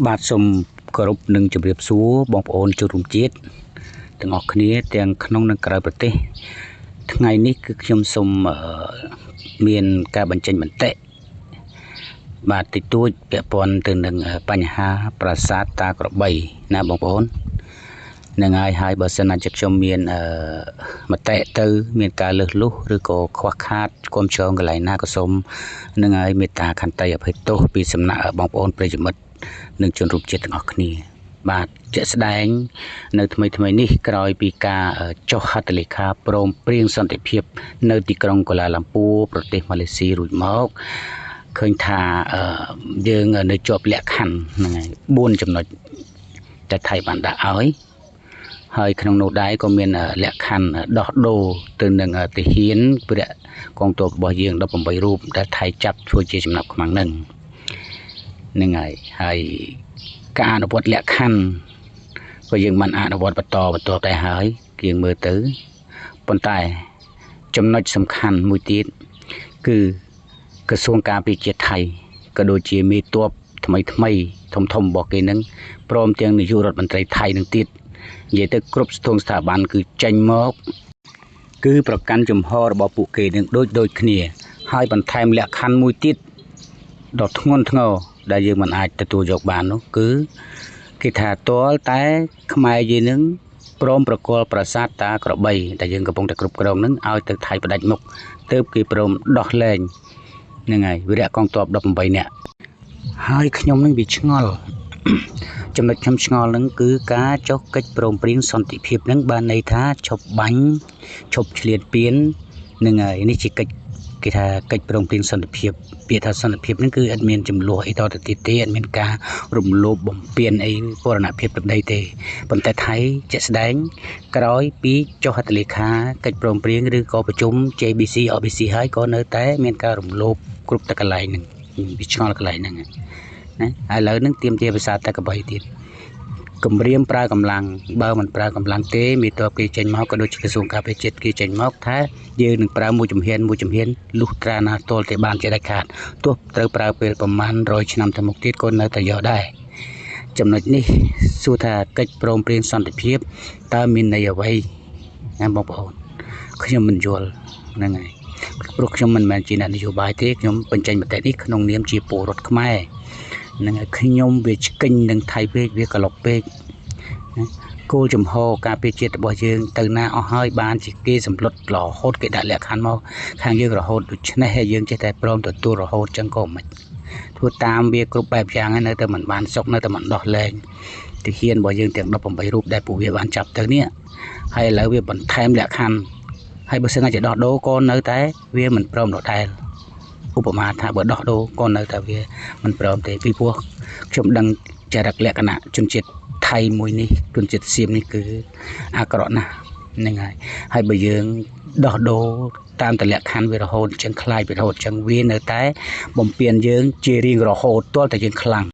បាទសូមគោរពនិងជម្រាបសួរបងប្អូនជនរួមជាតិទាំងអស់គ្នាទាំងក្នុងនិងក្រៅប្រទេសថ្ងៃនេះគឺខ្ញុំសូមមានការបញ្ចេញមតិបាទតិចតួចពាក់ព័ន្ធទៅនឹងបញ្ហាប្រាសាទតាក្របីណាបងប្អូននឹងហើយហើយបើសិនណាជាខ្ញុំមានមតិទៅមានការលើសលុះឬក៏ខ្វះខាតគុំឆ្លងកន្លែងណាក៏សូមនឹងហើយមេត្តាខន្តីអភ័យទោសពីសំណាក់បងប្អូនប្រិយមិត្តនិងជនរួមជាតិទាំងអស់គ្នាបាទជាក់ស្ដែងនៅថ្មីថ្មីនេះក្រោយពីការចុះហត្ថលេខាព្រមព្រៀងសន្តិភាពនៅទីក្រុងកូឡាឡាំពួរប្រទេសម៉ាឡេស៊ីរួចមកឃើញថាយើងនៅជាប់លក្ខខណ្ឌហ្នឹងហើយ4ចំណុចតែថៃបានដាក់ឲ្យហើយក្នុងនោះដែរក៏មានលក្ខខណ្ឌដោះដូរទៅនឹងទាហានព្រះកងទ័ពរបស់យើង18រូបដែលថៃចាប់ធ្វើជាចំណាប់ខ្មាំងនឹងហ្នឹងហើយហើយការអនុវត្តលក្ខខណ្ឌក៏យើងបានអនុវត្តបន្តបន្តតែហើយយើងមើលទៅប៉ុន្តែចំណុចសំខាន់មួយទៀតគឺក្រសួងការពារជាតិថៃក៏ដូចជាមេតបថ្មីថ្មីធំធំរបស់គេនឹងព្រមទាំងនាយករដ្ឋមន្ត្រីថៃនឹងទៀតនិយាយទៅគ្រប់ស្ទង់ស្ថាប័នគឺចេញមកគឺប្រកាន់ជំហររបស់ពួកគេនឹងដូចដូចគ្នាហើយបន្ថែមលក្ខខណ្ឌមួយទៀតដ៏ធ្ងន់ធ្ងរដែលយើងមិនអាចទទួលយកបាននោះគឺគេថាទាល់តែខ្មែរយើងនឹងព្រមប្រគល់ប្រាសាទតាក្របីដែលយើងកំពុងតែគ្រប់គ្រងនឹងឲ្យទៅថៃផ្ដាច់មុខទើបគេព្រមដោះលែងហ្នឹងហើយវីរៈកងទ័ព18នាក់ហើយខ្ញុំនឹងវាឆ្ងល់ចំណុចខ្ញុំឆ្ងល់នឹងគឺការចុះកិច្ចព្រមព្រៀងសន្តិភាពនឹងបានន័យថាឈប់បាញ់ឈប់ឈ្លានពាននឹងហើយនេះជាកិច្ចគេថាកិច្ចព្រមព្រៀងសន្តិភាពពាក្យថាសន្តិភាពនឹងគឺអត់មានចំនួនអីតទៅទៀតទេអត់មានការរំលោភបំពានអីបូរណភាពទឹកដីទេប៉ុន្តែថៃជាក់ស្ដែងក្រោយពីចុះហត្ថលេខាកិច្ចព្រមព្រៀងឬក៏ប្រជុំ JBC RBC ហើយក៏នៅតែមានការរំលោភគ្រប់តែកន្លែងហ្នឹងវាឆ្ងល់កន្លែងហ្នឹងណាហើយឥឡូវហ្នឹងទៀមទាភាសាតែកបីទៀតគម្រាមប្រើកម្លាំងបើមិនប្រើកម្លាំងទេមេតបគេចេញមកក៏ដូចជាក្រសួងការពារជាតិគេចេញមកថាយើងនឹងប្រើមួយជំហានមួយជំហានលុះត្រាណាទល់តែបានជាដាច់ខាតទោះត្រូវប្រើពេលប្រមាណ100ឆ្នាំទៅមុខទៀតក៏នៅតែយកដែរចំណុចនេះសួរថាកិច្ចព្រមព្រៀងសន្តិភាពតើមានន័យអ្វីណាបងប្អូនខ្ញុំមិនយល់ហ្នឹងហើយព្រោះខ្ញុំមិនមែនជាអ្នកនយោបាយទេខ្ញុំបញ្ចេញមតិនេះក្នុងនាមជាពលរដ្ឋខ្មែរហ្នឹងហើយខ្ញុំវាឆ្កេញនឹងថៃពេកវាក្លុកពេកគោលចំហការពារជាតិរបស់យើងទៅណាអស់ហើយបានជាគេសម្លុតរហូតគេដាក់លក្ខខណ្ឌមកខាងយើងរហូតដូច្នេះហើយយើងចេះតែព្រមទទួលរហូតចឹងក៏មិនធ្វើតាមវាគ្រប់បែបយ៉ាងហើយនៅតែមិនបានសុខនៅតែមិនដោះលែងទាហានរបស់យើងទាំង18រូបដែលពួកវាបានចាប់ទៅនេះហើយឥឡូវវាបន្ថែមលក្ខខណ្ឌហើយបើសិនជាដោះដូរក៏នៅតែវាមិនព្រមដដែលឧបមាថាបើដោះដូរក៏នៅតែវាមិនព្រមទេពីព្រោះខ្ញុំដឹងចរិតលក្ខណៈជនជាតិថៃមួយនេះជនជាតិសៀមនេះគឺអាក្រក់ណាស់ហ្នឹងហើយហើយបើយើងដោះដូរតាមតលក្ខខណ្ឌវារហូតអញ្ចឹងខ្លាយវារហូតអញ្ចឹងវានៅតែបំពេញយើងជារៀងរហូតទាល់តែយើងខ្លាំង។